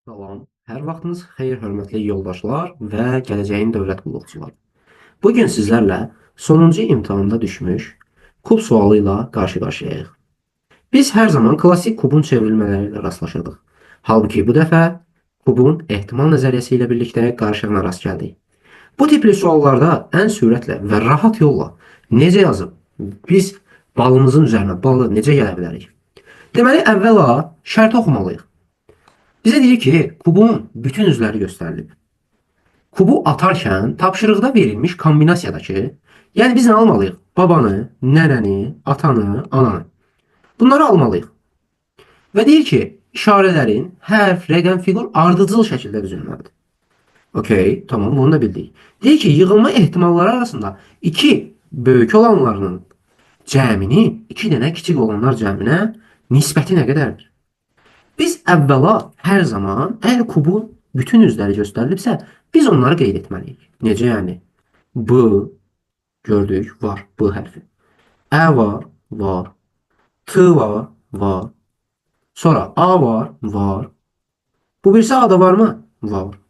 Salam. Hər vaxtınız xeyir, hörmətli yoldaşlar və gələcəyin dövlət qulluqçuları. Bu gün sizlərlə sonuncu imtahanda düşmüş kub sualı ilə qarşı-qarşıyayıq. Biz hər zaman klassik kubun çevrilmələri ilə rastlaşırdıq. Halbuki bu dəfə kubun ehtimal nəzəriyyəsi ilə birlikdə qarışığına rast gəldik. Bu tipli suallarda ən sürətlə və rahat yolla necə yazıb biz balımızın üzərinə balı necə gələ bilərik? Deməli, əvvəla şərti oxumalıyıq. Bizə deyir ki, kubun bütün üzləri göstərilib. Kubu atarkən tapşırıqda verilmiş kombinasiyadakı, yəni biz nə almalıyıq? Babanı, nənəni, atanı, ananı. Bunları almalıyıq. Və deyir ki, işarələrin hərf, rəqəm, fiqur ardıcıl şəkildə düzülməlidir. Okey, tamam, bunu da bildik. Deyir ki, yığılma ehtimalları arasında iki böyük olanlarının cəmini, iki dənə kiçik olanlar cəminə nisbəti nə qədərdir? Biz əvvəla hər zaman əgər kubun bütün üzləri göstərilibsə, biz onları qeyd etməliyik. Necə yəni? B gördük, var, B hərfi. Ə var, var. T var, var. Sonra A var, var. Bu birisi A da var mı? Var.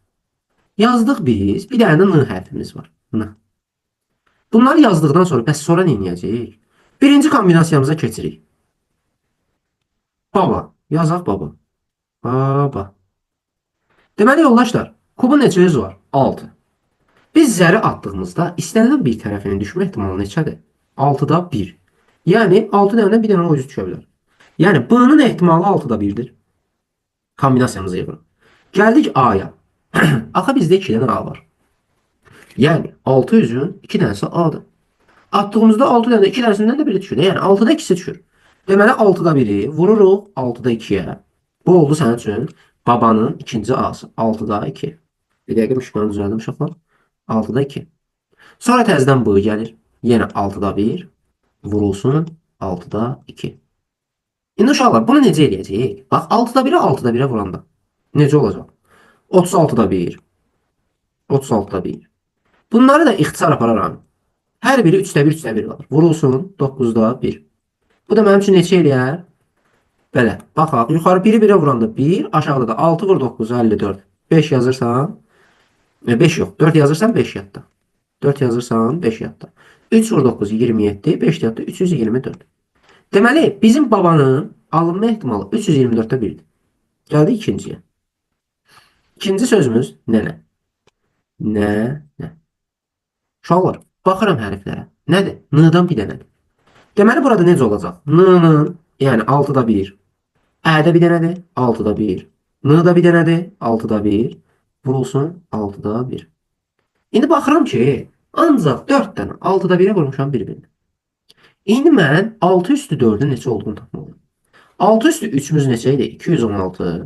Yazdıq biz. Bir dənə də N hərfimiz var. N. Bunları yazdıqdan sonra bəs sonra nə edəcəyik? Birinci kombinasiyamıza keçirik. Baba. Yazaq baba. Baba. Deməli yoldaşlar, kubun neçə üzü var? 6. Biz zəri atdığımızda istənilən bir tərəfinin düşmə ehtimalı neçədir? 6-da 1. Yəni 6 dənədən bir dənə o üzü düşə bilər. Yəni B-nın ehtimalı 6-da 1-dir. Kombinasiyamızı yığırıq. Gəldik A-ya. Axı bizdə 2 dənə A var. Yəni 6 üzün 2 dənəsi A-dır. Atdığımızda 6 dənə 2 dənəsindən də biri düşür. Yəni 6-da 2-si düşür. Deməli 6-da 1-i vururuq 6-da 2-yə. Bu oldu sənin üçün babanın ikinci A-sı. 6-da 2. Bir dəqiqə müşqanı düzəldim uşaqlar. 6-da 2. Sonra təzədən B gəlir. Yenə 6-da 1 vurulsun 6-da 2. İndi uşaqlar bunu necə eləyəcəyik? Bax 6-da 1-i 6-da 1-ə vuranda necə olacaq? 36-da 1. 36-da 1. Bunları da ixtisar apararam. Hər biri 3-də 1, 3-də 1 qalır. Vurulsun 9-da 1. Bu da mənim üçün neçə eləyər? Belə, baxaq. Yuxarı 1-i 1-ə vuranda 1, aşağıda da 6 vur 9, 54. 5 yazırsan, 5 yox, 4 yazırsan 5 yatdı. 4 yazırsan 5 yatdı. 3 vur 9, 27, 5 yatdı, 324. Deməli, bizim babanın alınma ehtimalı 324-də 1-dir. Gəldik ikinciyə. İkinci sözümüz nənə. Nənə. Uşaqlar, baxıram hərflərə. Nədir? N-dan bir dənədir. Deməli, burada necə olacaq? N-nın, yəni 6-da 1. Ə-də bir dənədir, 6-da 1. N-da bir dənədir, 6-da 1. Vurulsun 6-da 1. İndi baxıram ki, ancaq 4 dənə 6-da 1-ə vurmuşam bir-birinə. İndi mən 6 üstü 4-ün neçə olduğunu tapmalıyam. 6 üstü 3-ümüz neçə idi? 216.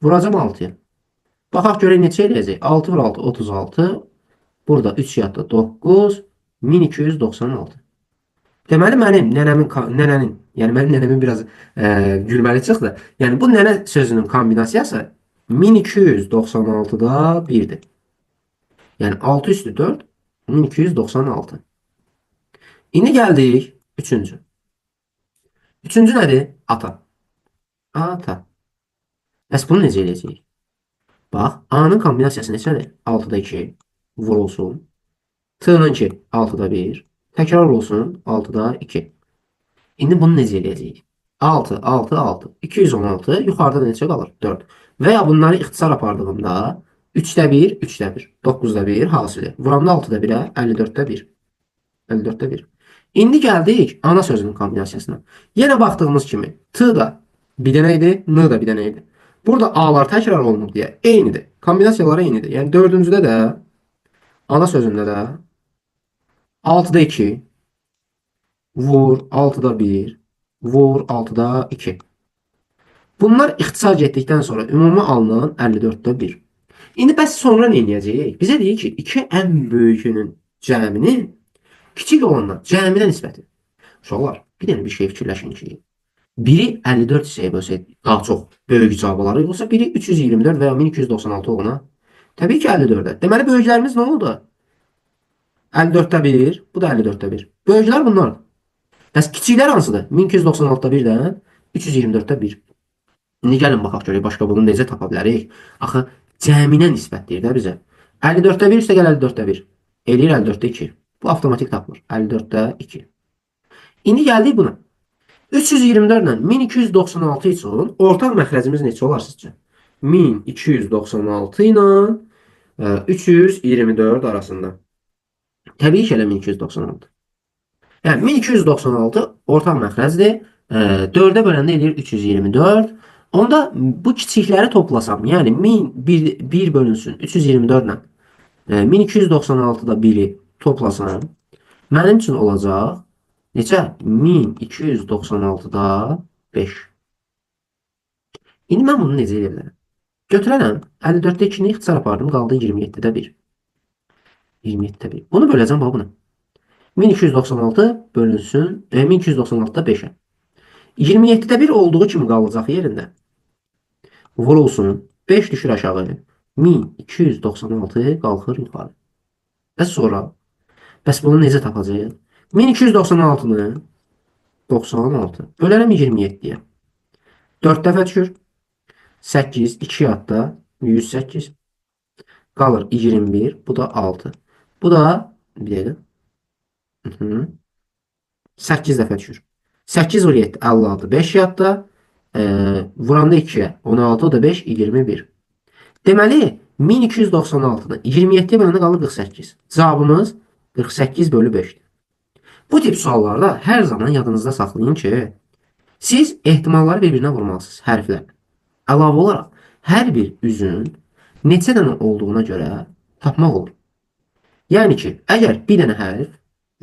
Vuracam 6-ya. Baxaq görək neçə eləyəcək. 6 vur 6, 36. Burada 3 yatdı 9. 1296. Deməli mənim nənəmin nənənin, yəni mənim nənəmin biraz gülməli çıxdı. Yəni bu nənə sözünün kombinasiyası 1296-da 1-dir. Yəni 6 üstü 4 1296. İndi gəldik üçüncü. Üçüncü nədir? Ata. Ata. Bəs bunu necə eləyəcəyik? Bax, A-nın kombinasiyası neçədir? 6-da 2 vurulsun. T-nınki 6-da 1. Təkrar olsun 6-da 2. İndi bunu necə eləyəcəyik? 6, 6, 6. 216. Yuxarıda da neçə qalır? 4. Və ya bunları ixtisar apardığımda 3-də 1, 3-də 1. 9-da 1 hasili. Vuranda 6-da 1-ə 54-də 1. 54-də 1. İndi gəldik ana sözünün kombinasiyasına. Yenə baxdığımız kimi T da bir dənə idi, N da bir dənə idi. Burada A-lar təkrar olunur deyə eynidir. Kombinasiyaları eynidir. Yəni dördüncüdə də ana sözündə də 6-da 2 vur 6-da 1 vur 6-da 2. Bunlar ixtisar getdikdən sonra ümumi alınan 54-də 1. İndi bəs sonra nə edəcəyik? Bizə deyir ki, iki ən böyükünün cəminin kiçik olanlar cəminə nisbəti. Uşaqlar, bir dənə bir şey fikirləşin ki, biri 54 hissəyə bölsək daha çox böyük cavab alır, yoxsa biri 324 və ya 1296 olana? Təbii ki 54-ə. Deməli böyüklərimiz nə oldu? 54-də 1, bu da 54-də 1. Böyüklər bunlardır. Bəs kiçiklər hansıdır? 1296-da 1-dən 324-də 1. İndi gəlin baxaq görək başqa bunu necə tapa bilərik? Axı cəminə nisbət deyir də bizə. 54-də 1 üstə gəl 54-də 1. Eləyir 54-də 2. Bu avtomatik tapılır. 54-də 2. İndi gəldik buna. 324 ilə 1296 üçün ortaq məxrəcimiz neçə olar sizcə? 1296 ilə 324 arasında. Təbii ki, elə 1296. Yəni 1296 ortaq məxrəcdir. 4-ə böləndə eləyir 324. Onda bu kiçikləri toplasam, yəni 1001 1 bölünsün 324 ilə 1296-da 1-i toplasam, mənim üçün olacaq neçə? 1296-da 5. İndi mən bunu necə edə bilərəm? Götürərəm 54-də 2-ni ixtisar apardım, qaldı 27-də 1. 27-də 1. Bunu böləcəm bax buna. 1296 bölünsün 1296-da 5-ə. 27-də 1 olduğu kimi qalacaq yerində. Vurulsun. 5 düşür aşağı. 1296 qalxır yuxarı. Və sonra bəs bunu necə tapacağıq? 1296-nı 96 bölərəm 27-yə. 4 dəfə düşür. 8, 2 yadda 108. Qalır 21, bu da 6. Bu da bir dəqiqə. Hı -hı. 8 dəfə düşür. 8 vur 7, 56. 5 yadda. Vuranda 2-yə 16, o da 5, 21. Deməli, 1296-nı 27-yə böləndə qalır 48. Cavabımız 48 bölü 5-dir. Bu tip suallarda hər zaman yadınızda saxlayın ki, siz ehtimalları bir-birinə vurmalısınız hərflərlə. Əlavə olaraq, hər bir üzün neçə dənə olduğuna görə tapmaq olur. Yəni ki, əgər bir dənə hərf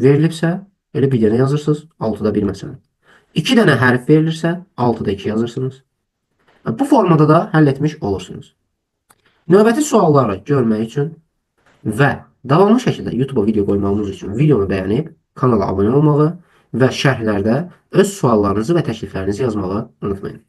verilibsə, elə bir dənə yazırsınız, 6-da 1 məsələn. 2 dənə hərf verilirsə, 6-da 2 yazırsınız. Bu formada da həll etmiş olursunuz. Növbəti sualları görmək üçün və davamlı şəkildə YouTube-a video qoymağımız üçün videonu bəyənib kanala abunə olmağı və şərhlərdə öz suallarınızı və təkliflərinizi yazmağı unutmayın.